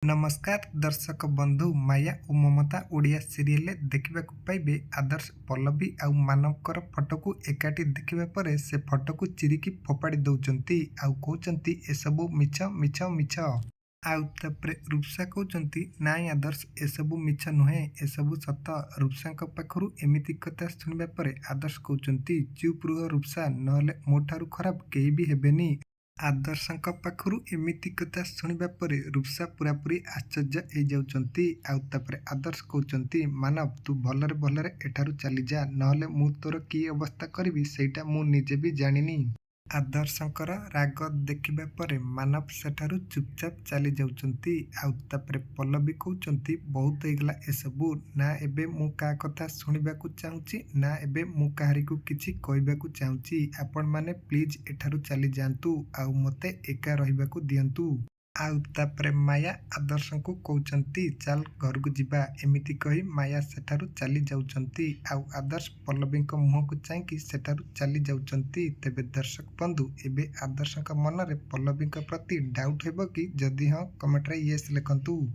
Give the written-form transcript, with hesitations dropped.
ନମସ୍କାର ଦର୍ଶକ ବନ୍ଧୁ, ମାୟା ଓ ମମତା ଓଡ଼ିଆ ସିରିଏଲରେ ଦେଖିବାକୁ ପାଇବେ, ଆଦର୍ଶ ପଲ୍ଲବୀ ଆଉ ମାନବଙ୍କର ଫଟୋକୁ ଏକାଠି ଦେଖିବା ପରେ ସେ ଫଟୋକୁ ଚିରିକି ଫୋପାଡ଼ି ଦେଉଛନ୍ତି ଆଉ କହୁଛନ୍ତି, "ଏସବୁ ମିଛ, ମିଛ, ମିଛ।" ଆଉ ତାପରେ ରୂପସା କହୁଛନ୍ତି, "ନାଇଁ ଆଦର୍ଶ, ଏସବୁ ମିଛ ନୁହେଁ, ଏସବୁ ସତ।" ରୂପସାଙ୍କ ପାଖରୁ ଏମିତି କଥା ଶୁଣିବା ପରେ ଆଦର୍ଶ କହୁଛନ୍ତି, "ଚୁପ୍ ରୁହ ରୂପସା, ନହେଲେ ମୋ ଠାରୁ ଖରାପ କେହି ବି ହେବେନି।" ଆଦର୍ଶଙ୍କ ପାଖରୁ ଏମିତି କଥା ଶୁଣିବା ପରେ ରୂପସା ପୂରାପୂରି ଆଶ୍ଚର୍ଯ୍ୟ ହେଇଯାଉଛନ୍ତି। ଆଉ ତାପରେ ଆଦର୍ଶ କହୁଛନ୍ତି, "ମାନବ, ତୁ ଭଲରେ ଭଲରେ ଏଠାରୁ ଚାଲିଯା, ନହେଲେ ମୁଁ ତୋର କି ଅବସ୍ଥା କରିବି ସେଇଟା ମୁଁ ନିଜେ ବି ଜାଣିନି।" ଆଦର୍ଶଙ୍କର ରାଗ ଦେଖିବା ପରେ ମାନବ ସେଠାରୁ ଚୁପଚାପ ଚାଲି ଯାଉଛନ୍ତି। ଆଉ ତାପରେ ପଲ୍ଲବୀ କହୁଛନ୍ତି, "ବହୁତ ହେଇଗଲା ଏସବୁ। ନା ଏବେ ମୁଁ କାହା କଥା ଶୁଣିବାକୁ ଚାହୁଁଛି, ନା ଏବେ ମୁଁ କାହାରିକୁ କିଛି କହିବାକୁ ଚାହୁଁଛି। ଆପଣମାନେ ପ୍ଲିଜ୍ ଏଠାରୁ ଚାଲିଯାଆନ୍ତୁ ଆଉ ମୋତେ ଏକା ରହିବାକୁ ଦିଅନ୍ତୁ।" ଆଉ ତାପରେ ମାୟା ଆଦର୍ଶଙ୍କୁ କହୁଛନ୍ତି, "ଚାଲ ଘରକୁ ଯିବା।" ଏମିତି କହି ମାୟା ସେଠାରୁ ଚାଲି ଯାଉଛନ୍ତି ଆଉ ଆଦର୍ଶ ପଲ୍ଲବୀଙ୍କ ମୁହଁକୁ ଚାହିଁକି ସେଠାରୁ ଚାଲି ଯାଉଛନ୍ତି। ତେବେ ଦର୍ଶକ ବନ୍ଧୁ, ଏବେ ଆଦର୍ଶଙ୍କ ମନରେ ପଲ୍ଲବୀଙ୍କ ପ୍ରତି ଡାଉଟ୍ ହେବ କି? ଯଦି ହଁ, କମେଣ୍ଟରେ ୟେସ୍ ଲେଖନ୍ତୁ।